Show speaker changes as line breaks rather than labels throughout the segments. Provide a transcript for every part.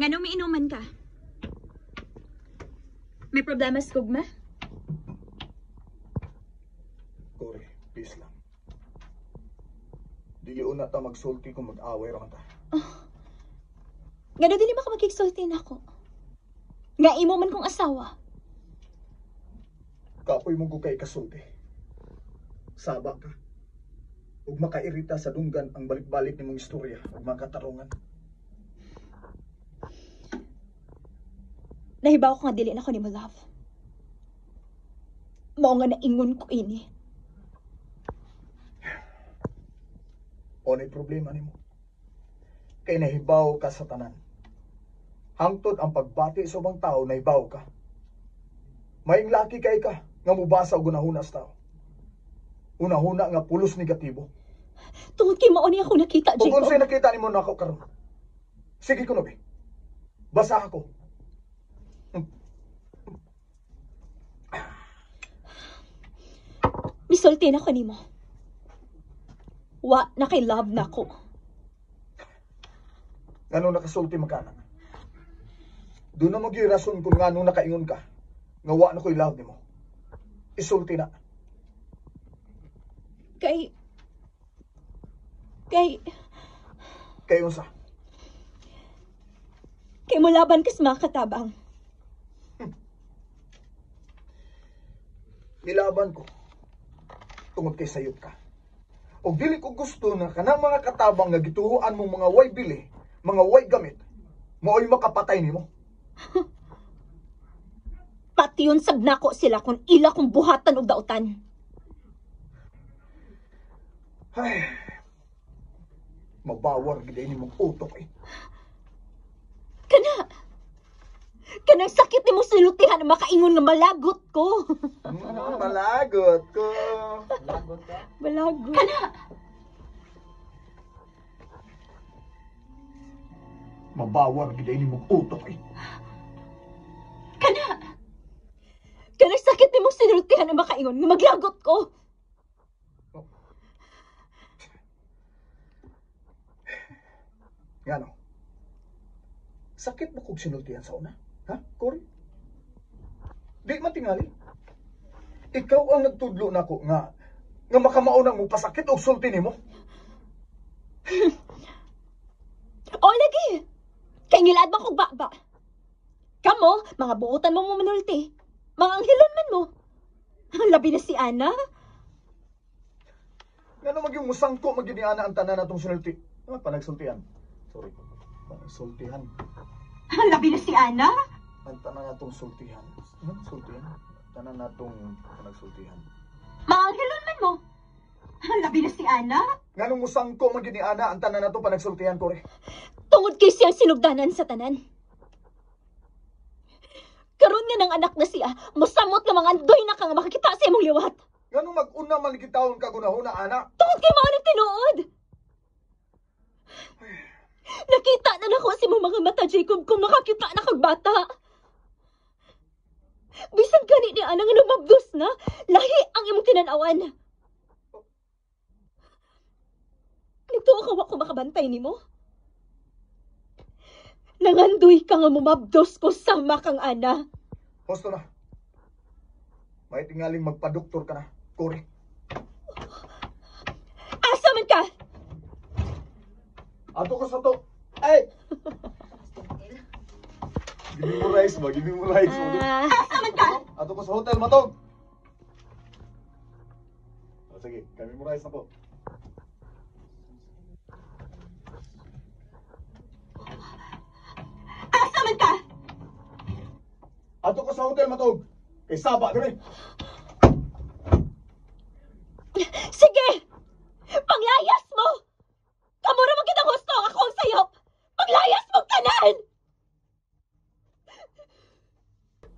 Nga umiinuman ka? May problema sa gugma?
Cory, peace lang. Dili una ta magsulti kung mag-away ra man ta.
Oh. Ngano dili ba ka magkigsulti nako? Nga imo man kong asawa.
Kapoy mo ko kay kasulti. Saba ka. Ug makairita sa dunggan ang balik-balik nimong istorya ug makatarungan.
Nahibaw ko nga dili na ko nimo love. Mao nga naingon ko ini.
Ona'y problema nimo. Kay nahibaw ka sa tanan. Hangtod ang pagbati sa ubang tao, nahibaw ka. Maing laki kay ka nga mubasa og hunahuna sa tao. Hunahuna nga pulos negatibo.
Tungod kay mao ni ako nakita,
Ug
Jacob.
unsay nakita nimo nako karon? Sige kuno be. Basa ako.
Misulti na ko nimo. Wa na kay love nako.
Ngano nakasulti magkana? Doon na magyuy rason kung ngano nakaingon ka nga wa na ko'y love nimo. Isulti na.
Kay Kay
Kay unsa?
Kay mulaban kas mga katabang.
Nilaban ko tungod kay sayop ka. Og dili ko gusto na kanang mga katabang nga gituoan mong mga way bili, mga way gamit, mao'y makapatay nimo.
Patiyon sab nako sila kung ila kong buhatan og dautan.
Ay, mabawar gid ini mong utok eh.
Kana. Kanang sakit nimo sinultihan na makaingon nga malagot ko.
Malagot ko.
Malagot ka?
Malagot. Kana.
Mabawar gid ini mong utok eh.
Kana. Kanang sakit nimo sinultihan na makaingon nga maglagot ko.
Ngano? Sakit ba kog sinultihan sa una? Ha, Cory? Di man tingali. Ikaw ang nagtudlo nako nga makamao nang mupasakit og sulti nimo.
O lagi. Kay ngilaad man kog baba. Kamo, mga buotan mo mo manulti. Mga anghilon man mo. Labi na si Ana.
Ngano magyung musangko magyud ni Ana ang tanan natong sinulti. Ah, panagsultihan. Sorry. Panagsultihan.
Labi na si Ana.
Ang tanan natong sultihan. Sultihan? Tanan natong panagsultihan.
Mga anghilon man mo. Labi na si Ana.
Nganong musangko man gyud ni Ana ang tanan natong panagsultihan, Cory?
Tungod kay siyang sinugdanan sa tanan. Karon nga ng anak na siya, musamot nga mga andoy na ka nga makakita sa imong liwat.
Nganong mag-una man gitawon ka gunahuna, Ana?
Tungod kay mao nang tinuod. Nakita na nako sa imong mga mata, Jacob, kung makakita na kag bata. Bisan gani ni Ana nga namabdos na, lahi ang imong tinanawan. Nagtuo ka wa ko makabantay nimo? Nangandoy ka nga mumabdos ko sama kang Ana.
Husto na. May tingaling magpadoktor ka na, Cory.
Asa man ka?
Ato ko sa to. Ay! Give me more rice ba? Give me more rice.
Asa man ka?
Ato ko sa hotel, matog. O, sige, kami mo rice na po.
Asa man ka?
Ato ko sa hotel, matog. Kay saba, diri.
Sige! Panglayas mo! Kamura mo kitang gusto, ako ang sayop! Panglayas mo tanan!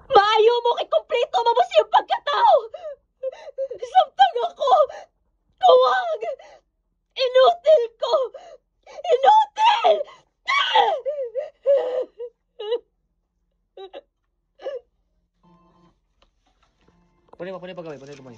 Maayo mo kay kompleto mo mo siyang pagkatao! Samtang ako! Kuwang! Inutil ko! Inutil!
Pwede mo, pwede pagawin, pwede mo.